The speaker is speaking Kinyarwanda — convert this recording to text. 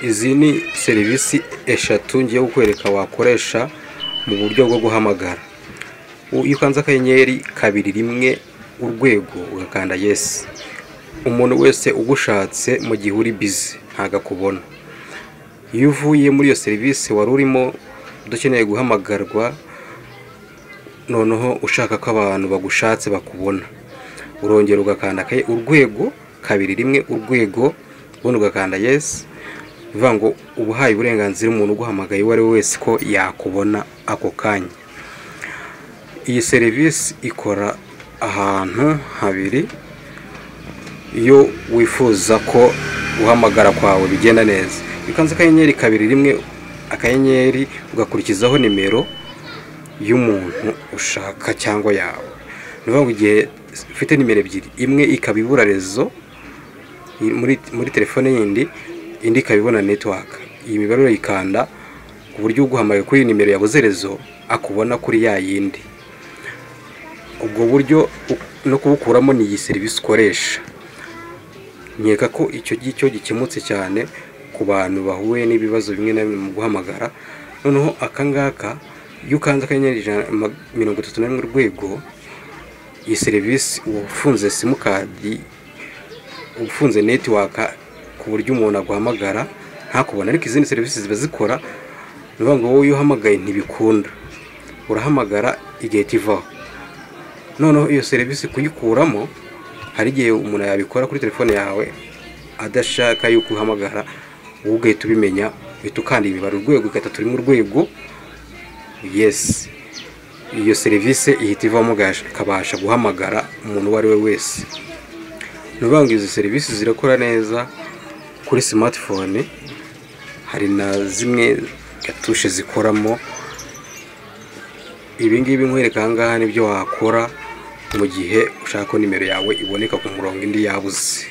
Izi ni serivisi eshatu ngiye kukwereka wakoresha mu buryo bwo guhamagara. Iyo ukanze *2 1# ugakanda yes, umuntu wese ugushatse mu gihe uri busy ntago akubona. Iyo uvuye muri iyo serivisi wari urimo udakeneye guhamagarwa, noneho ushaka ko abantu bagushatse bakubona, urongera ugakanda #2 1#, ubundi ugakanda yes. Bivuga ngo uba uhaye uburenganzira umuntu uguhamagaye uwo ari we wese ko yakubona ako kanya. Iyi serivisi ikora ahantu habiri: iyo wifuza ko guhamagara kwawe bigenda neza, iyo ukanze *2 1* ugakurikizaho nimero y'umuntu ushaka cyangwa yawe, ni ukuvuga ngo igihe ufite nimero ebyiri, imwe ikaba ibura réseau muri telefone yindi, indi ikaba ibona network, iyi mibare urayikanda ku buryo uguhamagaye kuri iyi nimero yabuze réseau akubona kuri ya yindi. Ubwo buryo no kubukuramo ni iyi serivisi ukoresha. Nkeka ko icyo ngicyo gikemutse cyane ku bantu bahuye n'ibibazo bimwe na bimwe mu guhamagara. Noneho aka ngaka, iyo ukanze *131#, iyi serivisi uba ufunze simukadi, ufunze network ku buryo umuntu aguhamagara ntakubone. Ariko izindi serivisi ziba zikora. Ni ukuvuga ngo wowe iyo uhamagaye ntibikunda, urahamagara igahita ivaho. Noneho iyo serivisi kuyikuramo, hari igihe umuntu yabikora kuri telefone yawe adashaka yuko uhamagara, wowe ugahita ubimenya, uhita ukanda imibare #3 1#, yes, iyo serivisi ihita ivamo, ukabasha guhamagara umuntu uwo ari we wese. Ni ukuvuga ngo izi serivisi zirakora neza kuri smartphone, hari na zimwe gatushe zikoramo. Ibi ngibi nkwereka aha ngaha nibyo wakora mu gihe ushaka ko nimero yawe iboneka ku murongo indi yabuze.